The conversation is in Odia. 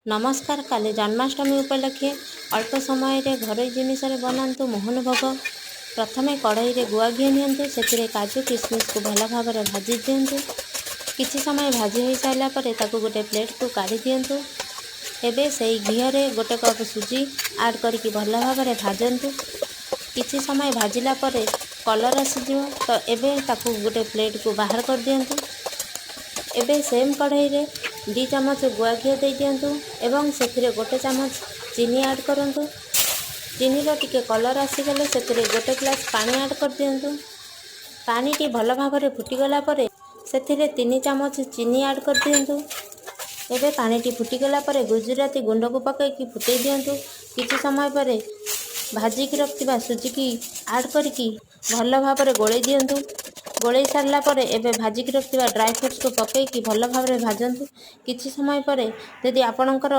ନମସ୍କାର। କାଲି ଜନ୍ମାଷ୍ଟମୀ ଉପଲକ୍ଷେ ଅଳ୍ପ ସମୟରେ ଘରୋଇ ଜିନିଷରେ ବନାନ୍ତୁ ମୋହନ ଭୋଗ। ପ୍ରଥମେ କଢ଼େଇରେ ଗୁଆ ଘିଅ ନିଅନ୍ତୁ। ସେଥିରେ କାଜୁ କିସମିସକୁ ଭଲ ଭାବରେ ଭାଜି ଦିଅନ୍ତୁ। କିଛି ସମୟ ଭାଜି ହୋଇସାରିଲା ପରେ ତାକୁ ଗୋଟେ ପ୍ଲେଟ୍କୁ କାଢ଼ି ଦିଅନ୍ତୁ। ଏବେ ସେଇ ଘିଅରେ ଗୋଟେ କପ୍ ସୁଜି ଆଡ଼୍ କରିକି ଭଲ ଭାବରେ ଭାଜନ୍ତୁ। କିଛି ସମୟ ଭାଜିଲା ପରେ କଲର୍ ଆସିଯିବ, ତ ଏବେ ତାକୁ ଗୋଟେ ପ୍ଲେଟ୍କୁ ବାହାର କରିଦିଅନ୍ତୁ। ଏବେ ସେମ୍ କଢ଼େଇରେ 2 ଚାମଚ ଗୁଆ ଘିଅ ଦେଇଦିଅନ୍ତୁ ଏବଂ ସେଥିରେ ଗୋଟେ ଚାମଚ ଚିନି ଆଡ଼୍ କରନ୍ତୁ। ଚିନିର ଟିକେ କଲର୍ ଆସିଗଲେ ସେଥିରେ ଗୋଟେ ଗ୍ଲାସ୍ ପାଣି ଆଡ଼୍ କରିଦିଅନ୍ତୁ। ପାଣିଟି ଭଲ ଭାବରେ ଫୁଟିଗଲା ପରେ ସେଥିରେ 3 ଚାମଚ ଚିନି ଆଡ଼୍ କରିଦିଅନ୍ତୁ। ଏବେ ପାଣିଟି ଫୁଟିଗଲା ପରେ ଗୁଜୁରାତି ଗୁଣ୍ଡକୁ ପକାଇକି ଫୁଟେଇ ଦିଅନ୍ତୁ। କିଛି ସମୟ ପରେ ଭାଜିକି ରଖିଥିବା ସୁଜିକି ଆଡ଼୍ କରିକି ଭଲ ଭାବରେ ଗୋଳେଇ ଦିଅନ୍ତୁ। ଗୋଳେଇ ସାରିଲା ପରେ ଏବେ ଭାଜିକି ରଖିଥିବା ଡ୍ରାଏ ଫ୍ରୁଟ୍ସକୁ ପକାଇକି ଭଲ ଭାବରେ ଭାଜନ୍ତୁ। କିଛି ସମୟ ପରେ ଯଦି ଆପଣଙ୍କର